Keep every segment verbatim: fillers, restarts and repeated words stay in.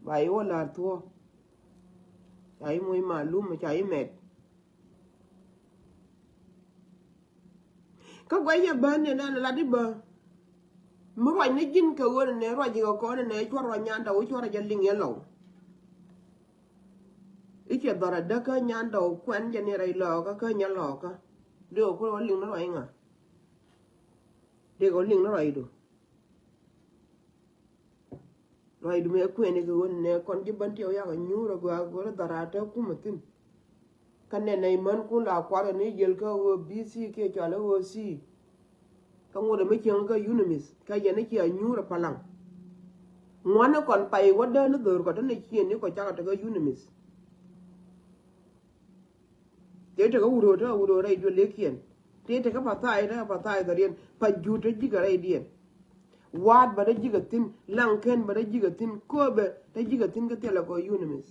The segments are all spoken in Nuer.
Ba i̱ wä la̱r thuɔ̱ɔ̱. Ca i̱ moc malum, ca i̱ mɛt. Kä guɛc yɛ bä ni nan lat i̱ bä. Mi ruac ni ji̱n kɛ ɣöö ni nɛ ruac ikɛ kɔn ni nɛ cuɔr ruac Nyandɔw, cuɔr ruac jɛ liŋ yɛ lɔw. I̱ cɛ dhɔr adäk kä Nyandɔw kuɛn jɛ ni rɛy lɔɔkä kä nyɛ lɔɔkä. Dee kɛ kuäär wä liŋ ni ruac iŋa. Dee kɛ wä liŋ ni ruacdu. Ruacdu mëë kuɛn ikɛ ɣöö nɛ kɔn ji̱ bän tiɛw yakɛ nyuur agɔaa go̱rä dhɔr a te kumɛ thi̱n. Kä nɛn nɛy mänkun la kuarɛ ni yiël kä ɣöö B C kiɛ cɔal i̱ ɣöö C. Kä ŋot ɛmɛ cieŋ kä UNMISS kä yɛn i̱ cia nyuur ɛ palaŋ. Ŋuani kɔn pay wädä ni dho̱r kɔ te ni ciëŋ ni kɔ cakɔ te kä UNMISS. Tëë tekɛ wut ro̱o̱, tekɛ wut ro̱o̱ rɛy duël lëëkiɛn. Tëë tekɛ pathayɛ, tekɛ pathayɛ dhɔriɛn. Pa juut te ji̱kɛ rɛydiɛn. Waat bä te ji̱kɛ thi̱n, laŋkɛn bä te ji̱kɛ thi̱n, kööbɛ te ji̱kɛ thi̱n kä thilɛ kɔ UNMISS.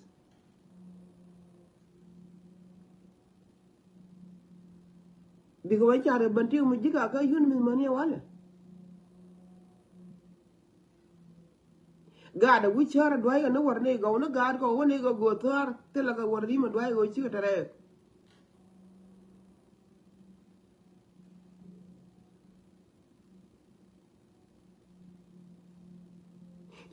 Bikɛ wä car kɛ bän ti̱i̱ mi ji̱kɛ kä UNMISS mäni ɛ walɛ. Gaat ɛ wi̱c cär ɛ dua̱ckɛ ni wär ni gɔw ni gaat kɔ wä ni kɛ go̱o̱th thäär thilɛ kɛ wär rimɛ dua̱ckɛ wä cikɛ tɛrɛk.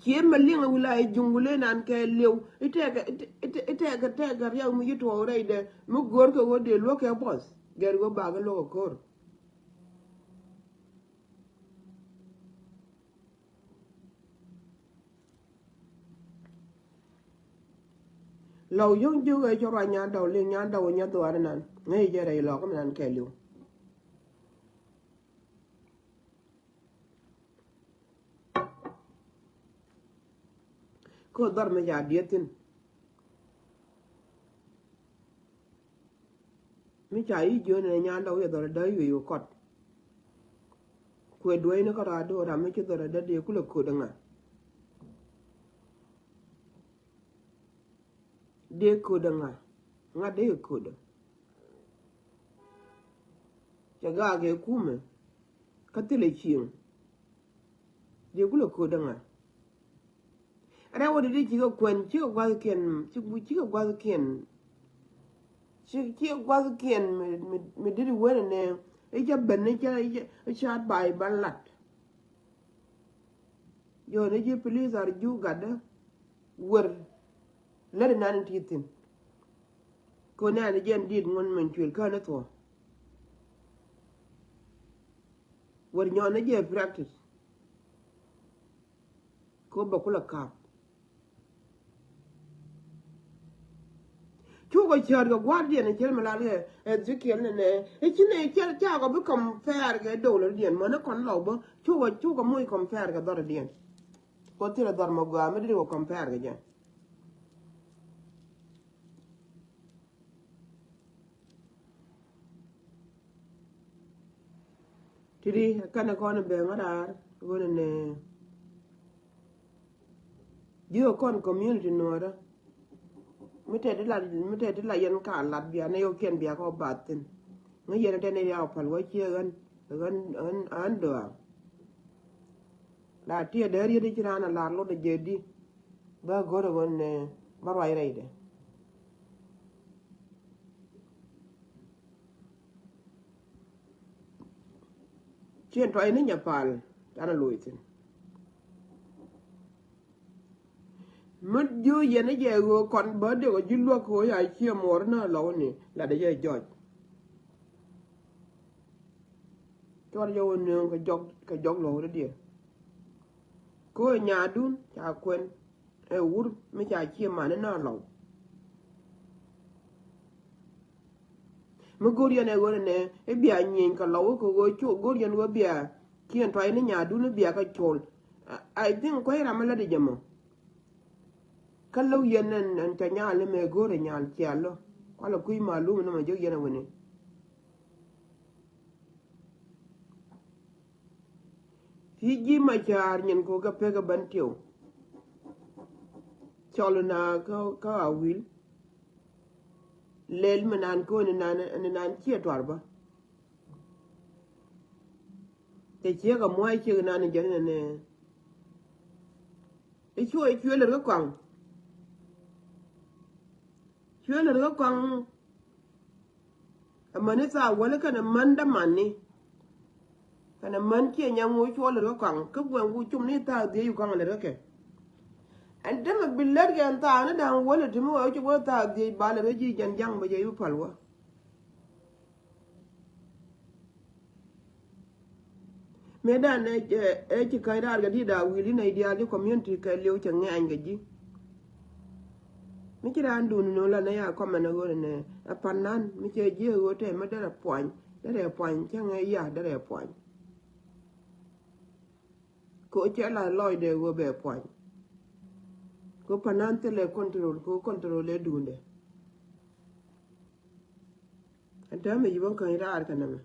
Ciɛ mɛ liŋ ɛ wi̱la̱ ɛ juŋ lëë nan kɛ liw. I̱ tɛkɛ, i̱ tɛkɛ, i̱ tɛkɛ, i̱ tɛkɛ riɛk mi ci tuɔɔk rɛydɛ mi go̱o̱rkɛ ɣöö dee luäk kɛ buɔth gɛr ɣöö bakɛ luäk ɛ ko̱r. Lɔw yɔ̱ŋ jiök ɛ cɔ ruac Nyandɔw liŋ Nyandɔw ɛ nyɛ dhuaar inan ŋäc jɛ rɛy lɔk mi nan kɛɛliw. Kä dhɔr mi ca dieth thi̱n. Mi ca i̱ jiön ɛ Nyandɔw yɛ dhɔr ɛ däy wi̱i̱ kɛ kɔt. Kuɛ duäcni kä raadu ram mi ci dhɔr ɛ däy dee kulɛ kööt ɛ ŋa̱. Dee kööt ɛ ŋa̱. Ŋa̱ dee kööt ɛ. Cɛ gaak ɛ kumɛ. Kä thilɛ cieŋ. Dee kulɛ kööt ɛ ŋa̱. Rɛw wä didi cikɛ kuɛn, cikɛ gua̱thkiɛn, cikɛ, cikɛ gua̱thkiɛn. Ci, cikɛ gua̱thkiɛn mi, mi, mi didi wen ɛnɛ. I̱ cä ben, i̱ cä, i̱ cä, i̱ cä bay ban lat. Jɔ̱ɔ̱n i̱ ji̱ pilis ar ju gatdä. Wër. Lät inan in ti thi̱n. Kɛ nɛn i̱ jɛn di̱i̱t ŋuɔ̱n mɛn cuël kään i̱ thuɔ̱ɔ̱. Wër nyɔn i̱ jɛ practice. Kɛ bä kulɛ ka̱p. Cukɛ cäät kɛ gua̱a̱rdiɛn ɛ cɛl mi lat kɛ Ezekiel ni nɛ. I̱ ci nɛ cɛl cakɔ bi compare kɛ dollardiɛn mäni kɔn lɔw bä. Cukɛ, cukɛ moc compare kɛ dhɔrdiɛn. Kɔ thilɛ dhɔr mɛ gɔaa mi deri kɔ compare kɛ jɛ. Titi kɛnɛ kɔn bɛ ŋa̱ raar ɣöö nɛ ji̱ kɔn community nuɔ̱ɔ̱rä. Mi tɛt ti la, mi tɛt ti la yɛn ka lat bia nɛ yɔkiɛn bia kɔ bath thi̱n. Ŋäc yɛn tɛn i̱ riaw päl wä ciɛ ɣän, ɣän, ɣän, ɣän dɔaŋ. La tiɛ dee riet i̱ ci raan a lar lot a jɛ di. Bä go̱r a ɣän, eh, bä ruac rɛydɛ. Ciɛn tuɔy ni nyɛ pal, tan a loc thi̱n. Mi jiö yɛn i̱ jɛ ɣöö kɔn bä dek ɔ ji̱ luäk ɣöö ya ciɛ muɔɔr ni a lɔw ni, lat i̱ jɛ jɔc. Cuɔr jɛ wä nööŋ kɛ jɔk, kɛ jɔk luɔ̱k rɔ diɛ. Kɛ ɣöö nyaadun ca kuɛn ɛ wur mi ca ciɛ mani nä lɔw. Mi go̱r yɛn ɛ ɣöö nɛ i̱ bia nyieny kɛ lɔw kɛ ɣöö cu go̱r yɛn ɣöö bia ciɛn tuay ni nyaadun i̱ bia kɛ col. I, I think kuay ram mi lätdɛ jɛ mɔ. Kä lo̱w yɛn ɛn, ɛn ca nyaal ni mɛ go̱o̱rɛ nyaal cial lɔ. Kualɛ kui̱ malum ni mɛ jek yɛn ɛ wini. Ti ji̱ ma caar nyin ko kɛ pek ɛ bän tiɛw. Cɔl na kä, kä a wil. Lɛl mi naan ko̱n ni naan, ni naan ciɛ tuar bä. Cɛ ciek a mua̱a̱c ciek inan in jɛn inɛnɛ. I̱ cuɔ i̱ cuël ri kä kɔaŋ. Cuɛ lät kä kɔaŋ. Amäni thaak wäl kɛnɛ män dämani. Kɛnɛ män ciɛ nyaŋ ŋu cuɔ lät kä kɔaŋ kä guɛŋ ku cum ni thaak dhiec ku kɔaŋ lät kä kɛ. Ɛn dämɛ bi lät kɛ ɛn thaak ni da̱ŋ wäl ti mi wee cu wee thaak dhiec ba lät kä ji̱ jɛn jaŋ bä jɛ i̱ bi päl wä. Mëë dan ɛ, ɛ, ɛ ci käny raar kɛ di̱t a wi̱i̱l inɛ i̱ diaal ji̱ community kɛ liw cɛ ŋɛɛny kɛ ji̱. Mi ci raan dun ni wä la nɛ ya kɔmɛn ɛ ɣöö nɛ ɛ panan mi cɛ ji̱ ɛ ɣöö tɛ mi derɛ puany derɛ puany cä ŋɛ ya derɛ puany. Kɛ ɣöö cɛ la lɔcdɛ ɣöö bɛ puany. Kɛ ɣöö panan thilɛ control kɛ ɣöö control ɛ dundɛ. Ɛn täämɛ ji̱ bä käny raar kɛ nɛmɛ.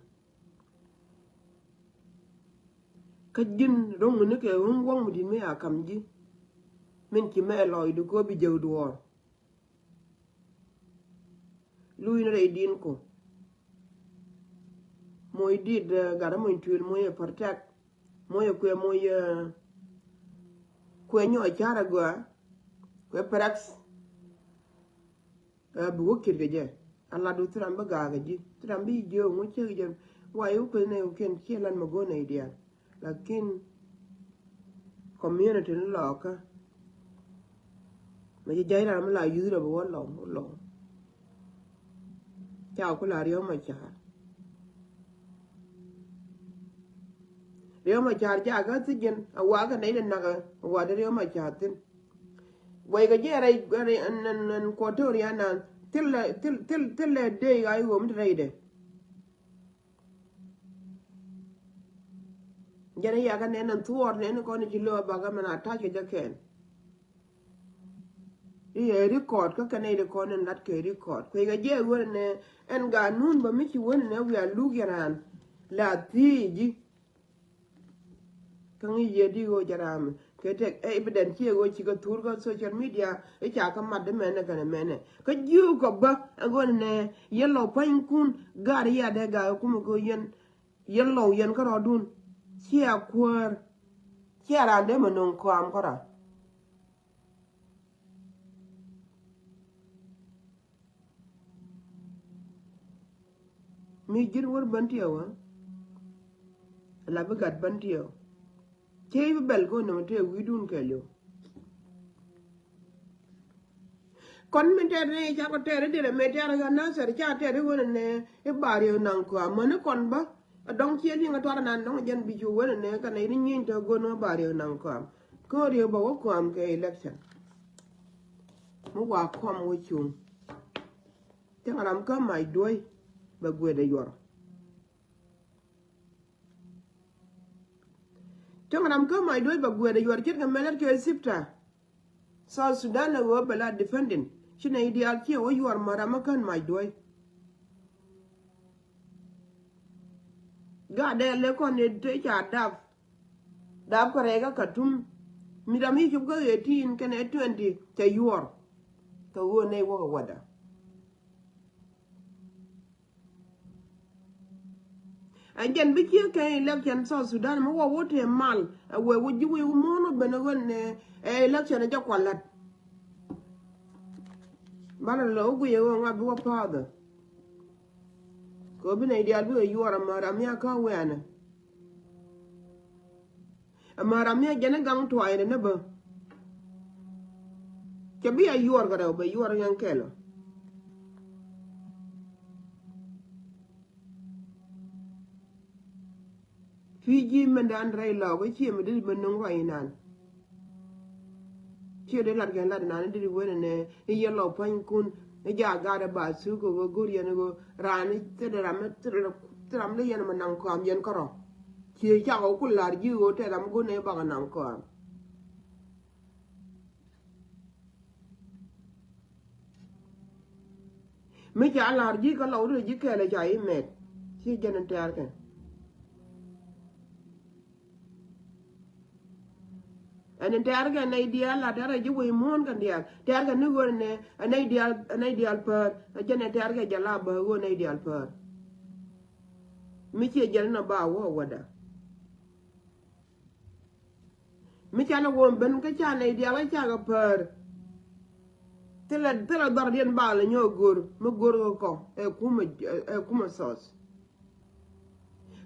Kä ji̱n ro̱ŋ ni kɛ ɣöŋ wäŋ mi di̱t mi a kam ji̱. Min ci mɛ lɔcdu kɛ ɣöö bi jek duɔ̱ɔ̱r. Luc ni rɛy di̱n ku. Moc di̱t, eh, gat moc tuil moc ɛ protect. Moc ɛ kuɛ moc, eh, kuɛ nyɔɔc car agɔaa. Kuɛ practice. Ɛ bi wä kiɛt kɛ jɛ. A lat du thi ram bi gaak kɛ ji̱. Thi ram bi jiök ŋu cek jɛ. Wa i̱ wä kueth nɛ wä kiɛn ciɛ lat mɛ go̱o̱r nɛ i̱ diaal. Lakin community ni lɔɔkä. Mɛ jɛ jay ram mi la yuth rɛ bi wä lɔŋ wä lɔŋ. Ca ku la Riek Machar. Riek Machar ca kä thi jɛn a wa kɛ nɛy di nak a wa di Riek Machar thin. Guɛy kɛ jiɛn rɛy, rɛy ɛn, ɛn, ɛn Equatoria nan thilɛ, thil, thil, thilɛ dee ɣa̱c ɣöö mi te rɛydɛ. Jɛn i̱ yakä nɛn ɛn thuɔɔr nɛn kɔn i̱ ci lo̱ a bakä mɛn a ta̱c kɛ jɛ kɛn. I̱ ɛ record kä kɛn i̱ record ɛn lat kɛ record kui̱ kɛ jiɛn ɣöö nɛ ɛn ganun bä mi ci wän nɛ wiaa luk yɛ raan la thiec ji̱. Kä ŋi̱i̱c yɛ di ɣöö jɛ ram kɛ tɛk evidence ciɛ ɣöö cikɛ thur kä social media. I̱ ca kä mat di mɛnɛ kɛnɛ mɛnɛ kä jiök kɔ bä ɛ ɣöö nɛ yɛn lɔ pua̱nykun. Gar yadɛ gak ɛ kumɛ kɛ ɣöö yɛn yɛn lɔw yɛn kärɔɔdun. Ciɛ kuäär ciɛ raan dee mɛ no̱o̱ŋ kɔam kärɔa. Mi ji̱n wär bän tiɛw ɛ la bi gat bän tiɛw. Cɛ i̱ bi bɛl go̱o̱r nɛmɛ tëë wi̱i̱dun kɛɛliw. Kɔn mi tɛɛr ni ca kɔ tɛɛr i̱ dirɛ mëë tɛɛr i̱ ɣän Nasir ca tɛɛr i̱ ɣän ɛnɛ i̱ bar yɛ naŋ kɔam mäni kɔn bä. A dɔŋ ciɛ liŋ a tuar nan dɔŋ jɛn bi cu wen ɛnɛ kɛnɛ i̱ ni nyieny tɛ go̱n ɣä bar yɛ naŋ kɔam. Kä riek bä wä kɔam kɛ election. Mi wa kɔam wä cuŋ. Cäŋ ram kä mac duɔ̱i bɛ guet ɛ yuɔr. Cäŋ ram kä mac duec bɛ guɛɛt ɛ yuɔr ce̱tkɛ mɛn lät kɛ sipta. South Sudan ɛ ɣöö bɛ la defending ci nɛy diaal ciɛ wä yuɔr mɛ ram ɛ kän mac duec. Gat dee lek kɔn ni te ca dap. Dap kɛ rɛy kä Katum mi ram i̱ cop kä eighteen kɛnɛ twenty cɛ yuɔr. Kɛ ɣöö nɛy wäkɛ wäda. Ɛ jɛn bi ciek kɛ election South Sudan mi wä wä te mal ɛ wee wä ji̱ wee wä muɔ̱ɔ̱n wä ben ɛ ɣän ɛ election ɛ jɛ kualat. Banɛ lɔ wä guic ɛ ɣän ŋa bi wä pa̱a̱thä. Kɛ wä bi nɛy diaal bi wä yuɔr ɛ mär ɛ miak kä wɛɛnɛ. Ama ram mi a jɛn a gaŋ tuay ni ni bä. Cɛ bi a yuɔr kɛ rɛw bɛ yuɔr yɛn kɛl ɔ. Fiji mɛn dan rɛy lɔk kä ciɛ mi dee bä nuŋ ruac inan. Ciɛ dee lat kɛn lat inan dee wen ni i̱ yɛ lɔ pua̱nykun i̱ ja gat ɛ ba thuk kɛ ɣöö go̱r yɛn ɣöö raan i̱ thil ram i̱ thil ram i̱ yɛn mɛ naŋ kɔam yɛn kärɔ. Ciɛ cakɔ ku lar ji̱ ɣöö tɛth ram go̱n ɛ bakɔ naŋ kɔam. Mi ca lar ji̱ kä lɔw ri ji̱ kɛɛl ca i̱ mɛt ci jɛn in tɛɛr kɛn. Ɛn in tɛɛr kɛn nɛy diaal la tɛɛr kɛ ji̱ wec muɔ̱ɔ̱n kɛn diaal tɛɛr kɛn ni ɣöö nɛ ɛ nɛy diaal ɛ nɛy diaal päär ɛ jɛn in tɛɛr kɛ jɛ la bä ɣöö nɛy diaal päär. Mi ciɛ jɛn in a ba wä wäda. Mi canɛ wä ben kä ca nɛy diaal kä cakɛ päär. Thilɛ, thilɛ dhɔr diɛn bal nyɔ go̱r mi go̱r kɛ kɔ ɛ kumɛ, ɛ kumɛ South.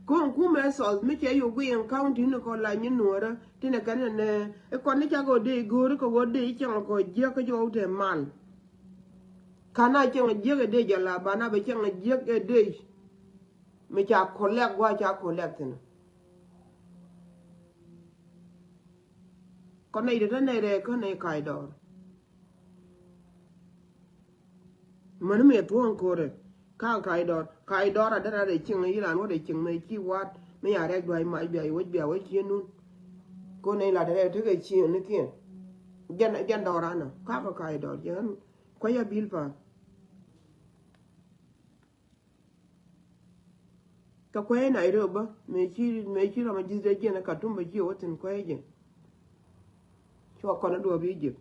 Kɔn kumɛ South mi cɛ yuk guiy in county ni kɔ la nyi nuɔrä ti nɛ kɛn nɛ ɛ kɔn ni ca kɔ dee go̱r kɔ wä dee cɛŋ kɔ jiäk kä jɔw tɛ mal. Kana cɛŋ jiäk ɛ dee jɛ la bana bɛ cɛŋ jiäk ɛ dee. Mi ca collect gua ca collect thin. Kɔ nɛy dee te nɛy rɛɛ kä nɛy kac dɔɔr. Mäni mi thuɔ̱ɔ̱ŋ ko̱rɛ ka kac dɔɔr, kac dɔɔr a derɛ rɛy cieŋ yi ran wä rɛy cieŋ mɛ ci wat mi ya rɛk duac mac bia yi wec bia wec ci nun. Ko nɛy lat rɛk tekɛ cieŋ ni kiɛn. Jɛn, jɛn dɔɔr anɔ ka kɛ kac dɔɔr jɛn kuac a bil pa. Kä kuɛy Nairobi bä mëë ci, mëë ci rɔm a ji̱th dee jiɛn a Katum bä ci wä thin kuɛy jɛ. Cua kɔn a duɔp Egypt.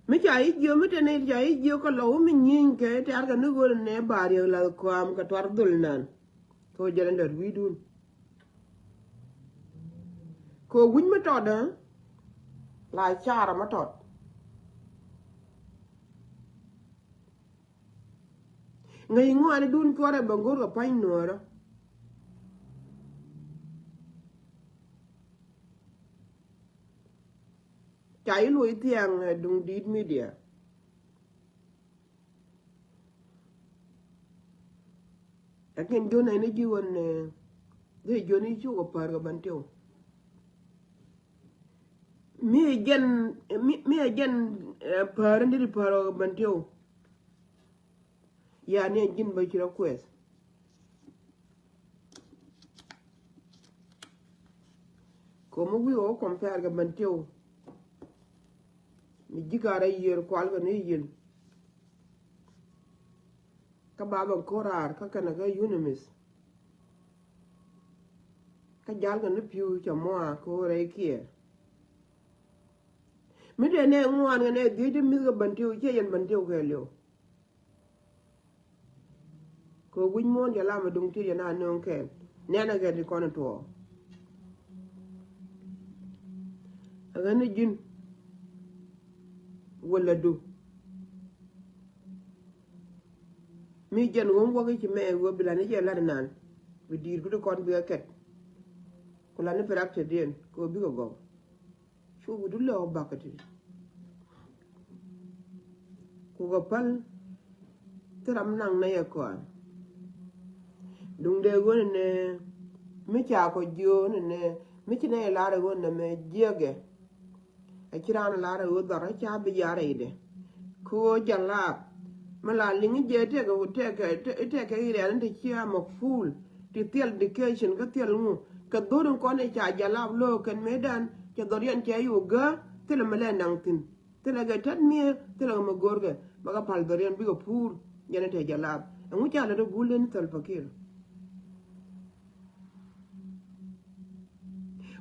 Mi ca i̱ jiö mi tɛn i̱ ca i̱ jiö kä lɔw mi nyieeny kɛ tɛ̈r kɛ ni ɣöl nɛ bar yɛ la kɔam kɛ tuar dhul nan. Kɛ ɣöl jɛn lät wi̱i̱dun. Kɛ ɣöl wi̱c mi tɔt ɛ la carɛ mi tɔt. Ŋäc ŋuani dun cuɔrɛ bɛ go̱r kɛ pa̱ny nuɔɔrä. Ca yi luɔc thiaŋ ɛ duŋ di̱i̱t media. Lakin jiön ɛn ji̱ ɣän ɛ dhie jiön i̱ cukɛ päär kɛ Bentiu. Mi ɛ jɛn, mi, mi ɛ jɛn ɛ päär in di̱t päär kɛ Bentiu. Yani a ji̱n bä ci rɔ kuɛth. Komi wi̱i̱ ɣä compare kɛ Bentiu. Mi ji̱ ka̱r a yiër kual kɛ ni yiël. Kä ba bä ko̱raar kä kɛnɛ kä UNMISS. Kä jal kɛ ni pi̱u cɛ muaak kɛ ɣöö rɛy kiɛɛr. Mi dee nɛ ŋuan kɛ nɛ dhiec ti mi̱th kɛ Bentiu ciɛ yɛn Bentiu kɛɛliw. Kɛ wi̱c muɔ̱ɔ̱n jɛ lam a duŋ ti jɛ na nööŋ kɛn nɛn a kɛn ti kɔn in tuɔɔk. A ɣän ni ji̱n wä lädu. Mi jɛn ɣöm wäk i̱ ci mɛ ɣöö bi lan i̱ jɛ lat inan bi di̱i̱r bi ti kɔn bikɛ kɛt. Ku lan i̱ practice diɛn kɛ ɣöö bikɛ gɔw. Cu wi̱du lɛ ɔ bakä ti. Ku kɛ päl thil ram naŋ nɛ yɛ kɔaŋ. Duŋdɛ ɣöö nɛ mi ca kɔ jiöö nɛ mi ci nɛ yɛ lar ɛ ɣöö nɛ mɛ jiɛkɛ. Ɛ ci raan lar ɛ ɣöö dhɔr ɛ ca bi ya rɛydɛ. Kɛ ɣöö jɛ laap mi la liŋ i̱ jɛ tɛkɛ tɛkɛ tɛkɛ i̱ rɛ̈n in te cia mɛ fuul ti thil education kä thil ŋu. Kɛ dho̱r in kɔn i̱ ca jɛ laap lo̱o̱k kɛn mëëdan cɛ dhɔr yɛn cɛ yo̱o̱ gää thilɛ mi lɛ naŋ thi̱n. Thilɛ kɛ tɛt mi̱eer thilɛ kɛ mi go̱o̱rkɛ bɛ kɛ pa̱l dhɔriɛn bikɛ puur. Jɛn ɛ tɛc jɛ lap ɛŋu ca lät ɛ guul den ni Salva Kiir.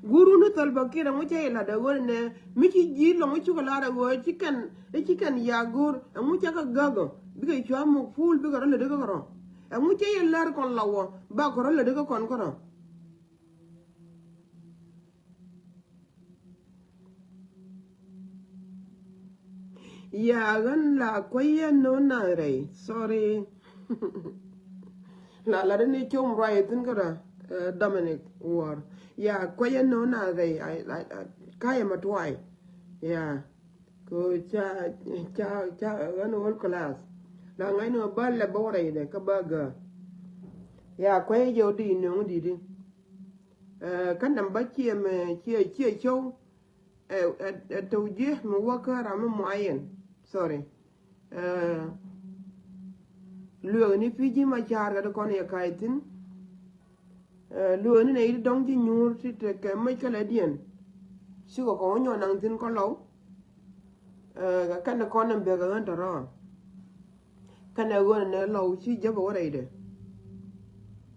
Guur wun ni Salva Kiir ɛŋu ca yɛ la̱t ɛ ɣöö nɛ mi ci ji̱ lɔŋ i̱ cukɛ la̱r ɛ ɣöö ci kɛn i̱ ci kɛn ya go̱o̱r ɛŋu ca kɛ gäk ɔ bikɛ cua muk puul bikɛ rɔ lät ikä kärɔ. Ɛŋu ca yɛ la̱r kɔn la wä ba kɛ rɔ lät ikä kɔn kärɔ. Ya ɣän la kuäyä no̱o̱ŋ na rɛy. Sorry. La la dini com ruay thin käda, eh, Dominic War. Ya kuäyä no̱o̱ŋ na rɛy. Kayɛ ma tuay. Ya. Ko ca ca ca ɣän whole class. La ŋa̱cni ɣä bä lɛ bä wä rɛy dɛ kä bä gä. Ya kuäyä jɛ wä di no̱o̱ŋ di di. Eh, kä namba ciɛ mɛ ciɛ ciɛ cio̱w. Eh, eh, eh, tɔw ji̱ mi wä kä ram mi muayen. Sorry. Eh, lueek ni pi̱ ji̱ ma ca̱a̱r kɛ ti kɔn yɛ ka̱c thi̱n. Eh, lueek ni nɛ yit dɔ̱ŋ ji̱ nyuur ti tekɛ mec kä lɛ diɛn. Cikɛ kɔn wä nyɔn naŋ thi̱n kä lɔw. Eh, kɛn kɔn nɛ bek ɛ ɣän tɔ̱rɔ̱. Kɛnɛ ɣöö nɛ lɔw ci jäpɛ wä rɛydɛ.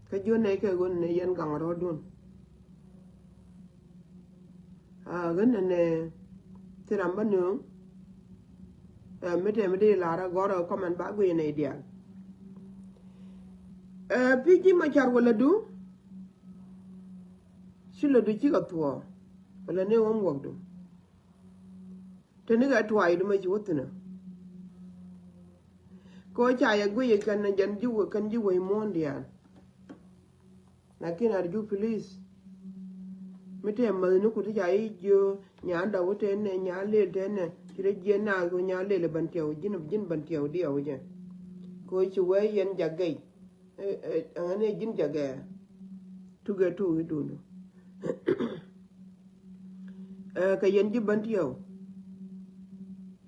Kä jiön nɛ kɛ ɣöö nɛ yɛn gaŋ rɔ̱dun. A ɣän nɛ nɛ thil ram bä nööŋ. Ɛ mi tɛm di lar a gɔr ɛ kɔmɛn ba guiy nɛ diaal. Ɛ pi̱ ji̱ ma car wä lädu. Ci lädu cikɛ thuɔɔ wala ni ɣöm wäkdu. Teni kɛ tuay di mɛ ci wä thinɛ. Kɛ wä ca yɛ guiy kɛn jɛn ji̱ wä kɛn ji̱ wä imuɔ̱n diaal. Lakin arju please. Mi te mäthni ku ti ca i̱ jiö nyan dɔw tɛn nɛ nyan lel tɛn nɛ ci rɛ jiɛ na ku nyan lel ban tiɛw ji̱n ji̱n ban tiɛw diɛw jɛ. Kɛ wä ci wä yɛn jak gɛy. Ɛŋɛ ni ji̱n jak gɛy. Tukɛ tuk i̱ dundɔ. Ɛ, kɛ yɛn ji̱ bän tiɛw.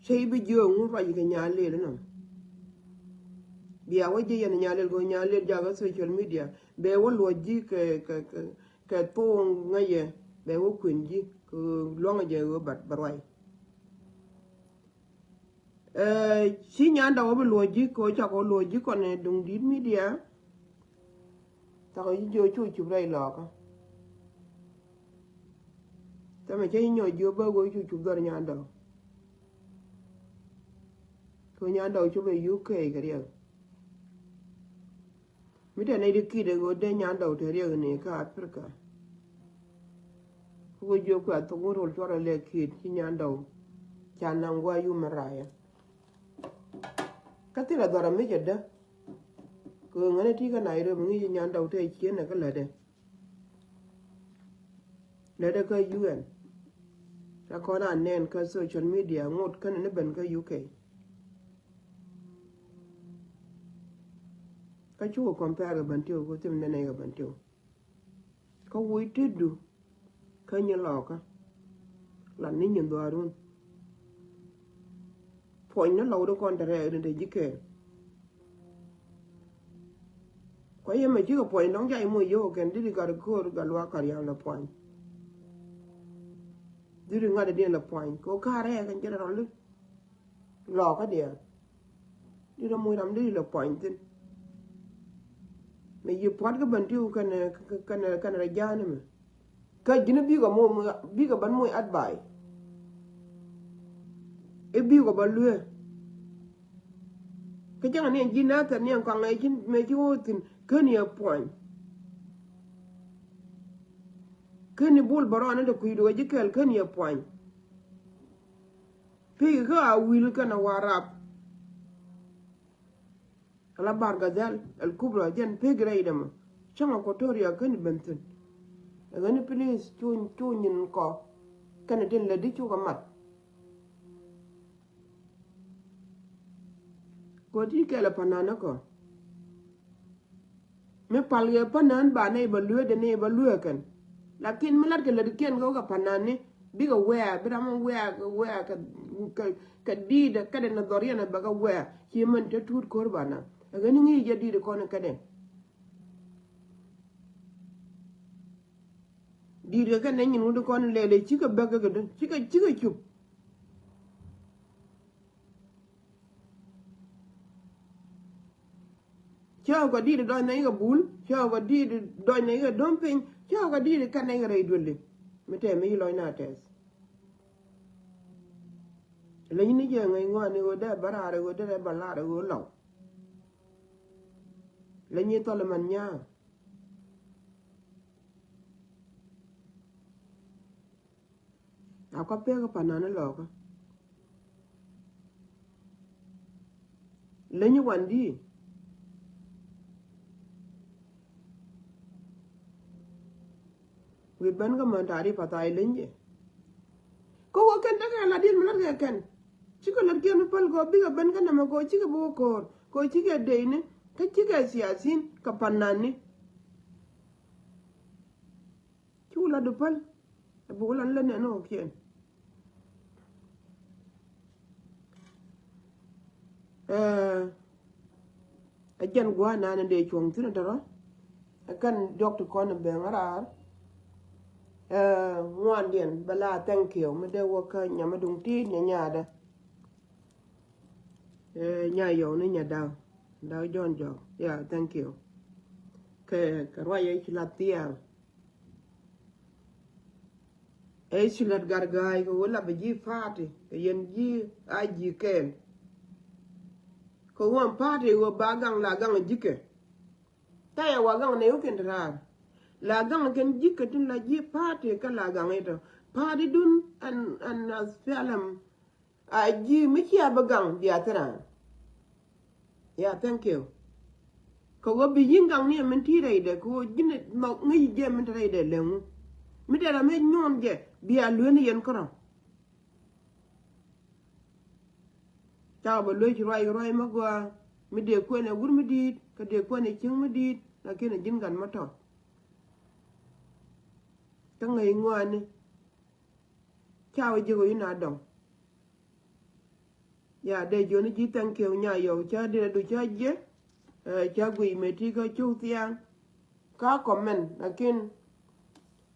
Cä i̱ bi jiök ŋun ruac kɛ nyan lel inɔ. Bia wä ji̱ yɛn nyan lel kɛ nyan lel jakä social media. Bɛ wä luɔc ji̱ kɛ, kɛ, kɛ, kɛ thok ŋäcɛ. Bɛ wä kuën ji̱ kɛ luaŋ jɛ ɣöö bɛ ruac. Ɛ, ci nyan dɔw bi luɔc ji̱ kɛ cakɔ luɔc ji̱ kɔn ɛ duŋ di̱t media. Cakɔ ji̱ jiö cu cup rɛy lɔkä. Tɛmɛ cä ji̱ nyɔc jiö bä ɣöö cu cup dhɔr nyan dɔw. Kɛ nyan dɔw cop ɛ U K kɛ riɛk. Mi te nɛy ti ki̱t ɛ ɣöö dee nyan dɔw te riɛk ni kä Africa. Kä ɣöö jiök kua thok wun rol cuɔr ɛ lɛ ki̱t ci nyan dɔw. Ca naŋ guay yum mi rayɛ. Kä thilɛ dhɔr ɛ mi cɛ dä. Kɛ ɣöö ŋäni ti kä Nairobi ŋi̱i̱c nyan dɔw te ciën ɛ kä lätdɛ. Lätdɛ kä U N. Kä kɔn a nɛn kä social media ŋot känɛ ni ben kä U K. Kä cukɛ compare kɛ bän tiw ku thim nɛnɛ kɛ bän tiw. Kä wuc tetdu kä nyi lɔkä. Lat ni nyi dhuaarun. Puɔ̱ny ni lɔw di kɔn te rɛɛk rin te ji̱ kɛɛl. Kua yɛ mɛ cikɛ puɔ̱ny dɔ̱ŋ ca i̱ moc yio̱w kɛn diri gat ko̱r gat luaak kar yam la puɔ̱ny. Diri ŋa̱t idiɛn la puɔ̱ny kɛ ɣöö ka̱r rɛɛk kɛn ci rɛ rɔli. Lɔɔkä diaal. Diri moc ram diri la puɔ̱ny thi̱n. Mɛ yi pua̱t kä bän tiw kɛn kɛn kɛn rɛ ja̱a̱n mɛ. Kä ji̱n bikɛ moc bikɛ ban moc advice. I̱ bikɛ ba luee. Kä cäŋɛ ni ɛn ji̱ Nathan ni ɛn kɔaŋ ɛ ji̱n mëë ci wä thi̱n ken yɛ puɔ̱ny. Ken i̱ bul bä rɔɔn in te kui̱du ɛ ji̱ kɛl ken yɛ puɔ̱ny. Pek kä a wil kɛn a Warap. Ala Bar Gadhal al Kubra jɛn pek rɛy dämä. Cäŋ Equatoria kän ben thi̱n. Ɛ ɣän i̱ please cu cu nyin kɔ. Kɛn i̱ tin lät di cukɛ mat. Kɔ ti kɛl ɛ panan ɛ kɔ. Mi pal kɛ panan ba nɛy ba lueet dee nɛy ba lueet kɛn. Lakin mi lat kɛ lät kiɛn kɛ wä kɛ panan ni. Bikɛ wɛ̈ɛ̈, bi ram wɛ̈ɛ̈, wɛ̈ɛ̈ kɛ, kɛ, kɛ di̱i̱t, kɛ dee na dhɔr yɛn a bɛ kɛ wɛ̈ɛ̈. Ci mɛn te tuut ko̱r ba na. Ɛ ɣän i̱ ŋi̱i̱c jɛ di̱i̱t kɔn kɛ dee. Di̱i̱t kɛ kɛ nɛ nyin wut kɔn lɛl ɛ cikɛ bäk kɛ kɛ dun. Cikɛ, cikɛ cup. Cä kɔ di̱i̱t dɔny nɛy kɛ bul, cä kɔ di̱i̱t dɔny nɛy kɛ dom piny, cä kɔ di̱i̱t kɛn nɛy kɛ rɛy duëli. Mi tɛm mi ci lɔc na tɛth. Leny ni jɛ ŋäc ŋɔaani ɣöö dee bä raar ɣöö dee rɛ bä lar ɣöö lɔw. Leny ni thɔl man nyaa. A kɔ pek panan ni lɔkä. Leny wan di. Wi̱i̱ ben kä män ta̱a̱ ri pa̱tha̱a̱ ileny jɛ. Kä wä kɛn tekɛ lat diet mi lat kɛ kɛn. Cikɛ lat kiɛn mi päl kɔ bikɛ ben kä nɛmɛ kɔ cikɛ bi wä ko̱o̱r kɔ cikɛ deyni kä cikɛ siasin kɛ panan ni. Cu lat du päl. Ɛ buk lan lät nɛn ɣɔ̱kiɛn. Ɛ, ɛ jɛn gua̱a̱th nan in dee cuɔ̱ŋ thi̱n tɔ̱rɔ̱. Ɛ kɛn diɔ̱k ti kɔn in ben ŋäraar. Ɛ, ŋuandiɛn bɛ la thank you mi dee wä kä nyam mi duŋ ti̱i̱t nyɛ nyaadä. Ɛ, nya yɔw ni nya daw. Daw Jɔ̱ɔ̱n jɔw. Yeah, thank you. Kɛ, kɛ ruac ɛ ci la thiaŋ. Ɛ ci lät gat ga̱a̱c kɛ ɣöö la bɛ ji̱ pa̱a̱ti kɛ yɛn ji̱ a ji̱ kɛɛl. Kɛ ɣöö ɛn pa̱a̱ti ɣöö ba gaŋ la gaŋ ji̱kɛ. Tha̱a̱ yɛ wa gaŋ nɛ ɣöö kɛn ti raar. La gaŋ kɛn ji̱kɛ tin la ji̱ pa̱a̱ti kä la gaŋ itɔ. Pa̱a̱tidun ɛn, ɛn ath pialɛm. A ji̱ mi cia bi gaŋ bia thil raan. Ya, thank you. Kɛ ɣöö bi yi̱n gaŋ ni ɛmɛn ti rɛydɛ kɛ ɣöö ji̱n nhɔk ŋäc jɛ min te rɛydɛ lɛŋu. Mi dee ram mi nyuɔn jɛ bia lueni yɛn kärɔ. Ca bɛ luec ruac ruac mi gɔaa mi dee kuɛn ɛ wur mi di̱i̱t kɛ dee kuɛn ɛ cieŋ mi di̱i̱t. Lakin ɛ ji̱n gat mi tɔt kä ŋäc ŋɔaani. Ca wä ji̱ kɛ wi̱n a dɔŋ. Ya dee jiɔni ji̱ thank you nya yɔw ca dee du ca jiɛ. Ca guiy mɛ ti kä cuk thiaŋ. Ka comment lakin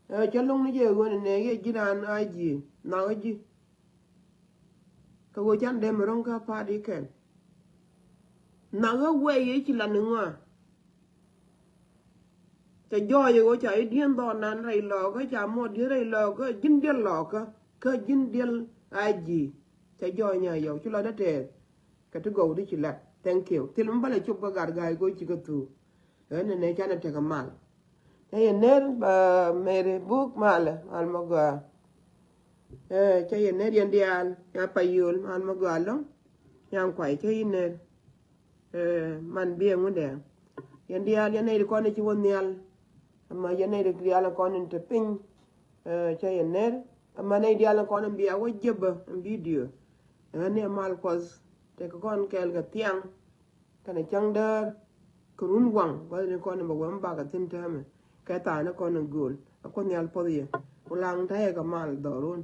ca loŋ ni jɛ ɣöö ni nɛ yɛ ji̱ raan a ji̱ nakä ji̱. Kɛ ɣöö can dee mi ro̱ŋ kä pa̱a̱t ikɛn. Nakä wee yɛ ci lat ni ŋɔa. Cɛ jɔɔc ɛ ɣöö ca i̱ diɛn dhɔɔn nan rɛy lɔɔkä ca mɔ diɛn rɛy lɔɔkä ji̱n diɛl lɔɔkä kä ji̱n diɛl a ji̱. Cɛ jɔɔc nya yɔw ci lɔt dee tɛɛth. Kɛ ti gɔw di ci lat thank you thil mi bälɛ cop kä gat ga̱a̱c go̱o̱c ci kä thuuk. Ɣän nɛ nɛ canɛ tekɛ mal. Cä yɛ ner ba meri buk malɛ mal ma gɔaa. Cä yɛ ner yɛn diaal ya pa yol mal ma gɔaa lɔŋ. Yan kuay cä yi ner. Man biɛ ŋundɛ yɛn diaal yɛn nɛy di kɔn ci wä nhial. Ama yɛn nɛy di diaal kɔn in te piny. Cä yɛ ner ama nɛy diaal kɔn in bia wä jebä in bidio. Ɣän ni mal kuɔth tekɛ kɔn kɛɛl kɛ thiaŋ. Kɛnɛ cäŋ däär kɛ run waŋ gua̱thni kɔn in bɛ wä mi bakɛ thi̱n täämɛ kɛ thaani kɔn in gööl a kuoth nhial puɔth yɛ. Ku laŋ ta̱yɛ kɛ mal dhɔrun.